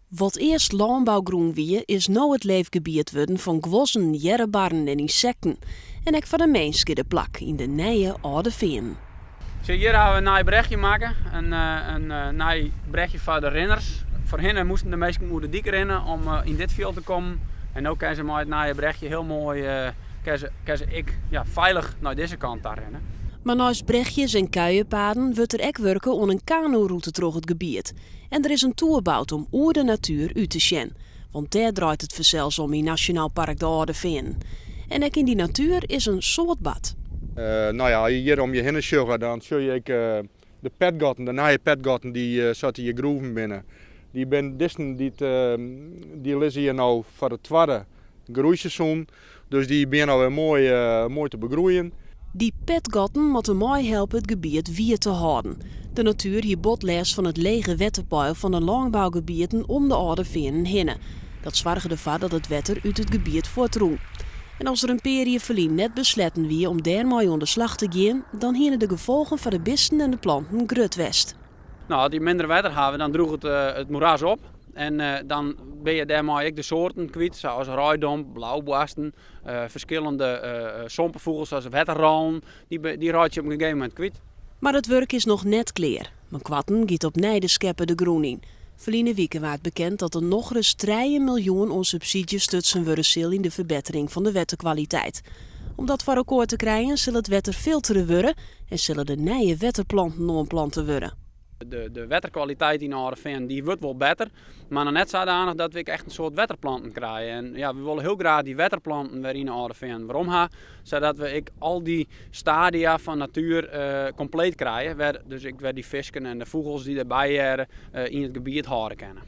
Wat earst lânbougrûn wie, is no it leefgebiet wurden fan guozzen, earrebarren en ynsekten. En ek foar de minsk is der plak yn de nije Alde Feanen. Sjoch, hjir hawwe we in nij brechje makke. In nij brechje foar de rinners. Foarhinne moasten de minsken oer de dyk rinne om yn dit fjild te kommen. En no kinne se mei it nije brechje hiel moai kinne se ek ja, feilich nei dizze kant ta rinne. Mar neist brechjes en kuierpaden wurdt der ek wurke oan in kanorûte troch it gebiet. En der is in toer boud om oer de natuer út te sjen. Want dêr draait it fansels om yn Nasjonaal Park de Alde Feanen. En ek yn dy natuer is in soad bard. No ja, as je hjir om je hinne sjogge, dan sjoch je ek de petgatten, de nije petgatten dy't sa't dy hjir groeven binne. Dy bin dizzen dy't dy lizze hjir no foar it twadde groeiseizoen. Dus dy binne alwer moai, moai te begroeien. Dy petgatten moatte meihelpe it gebiet wiet te hâlden. De natuer hie bot lêst fan it lege wetterpeil fan de lânbougebieten om de Alde Feanen hinne. Dat soarge derfoar dat it wetter út it gebiet fuortrûn. En as der in pear jier ferlyn net besletten wie om dêrmei oan de slach te gean, dan hiene de gefolgen foar de bisten en de planten grut west. No, as je minder wetter hawwe, dan drûget it moeras op. En dan binne je dêrmei ek de soarten kwyt, sa as reiddomp, blauboarsten, ferskillende sompefûgels sa as wetterrallen. Dy reitsje je op in gegeven momint kwyt. Mar it wurk is noch net klear. Meikoarten giet opnij de skeppe de grûn yn. Ferline wike waard bekend dat der nochris 3 miljoen oan subsydzje stutsen wurde sil yn de ferbettering fan de wetterkwaliteit. Om dat foar elkoar te krijen sil it wetter filtere wurde en sille der nije wetterplanten oanplante wurde. De wetterkwaliteit yn Alde Feanen dy wurdt wol better, mar noch net sadanich dat we ek echt in soad wetterplanten krije. En ja, we wolle hiel graach dy wetterplanten wer yn de Alde Feanen werom ha, sadat we ek al dy stadia fan natuer kompleet krije, wêr dus ek wer dy fisken en de fûgels dy't derby hearre yn it gebiet hâlde kinne.